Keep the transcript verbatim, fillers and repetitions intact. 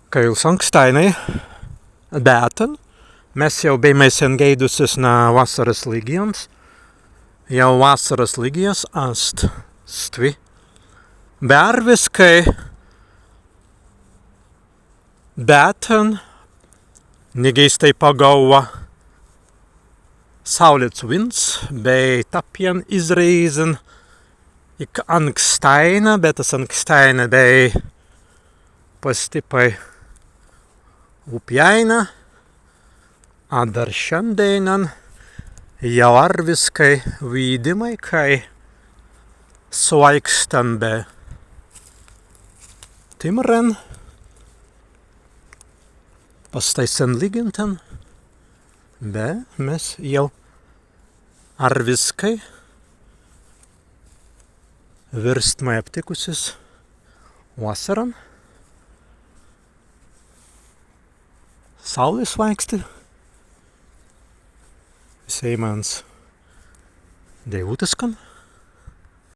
Kaīls ankstāinai, be tēn mes jāu bēimai sen gēidusis na wassaras līgjans, jāu wassaras līgjas ast stwi. Be arwiskai, be tēn niggeistai pagāuwa saūlits wins, bēi tappjan iz rēizan ik ankstāina, be stas ankstāina bēi pastippai upjāina, adder šandēinan jāu arwiskai widāimai, kāi swāikstan be timran, pastāi sen līgintan, be mes jāu arwiskai wīrstmai aptikkusis wassaran. Saūli swāiksti. Wisēimans deiwūtiskan.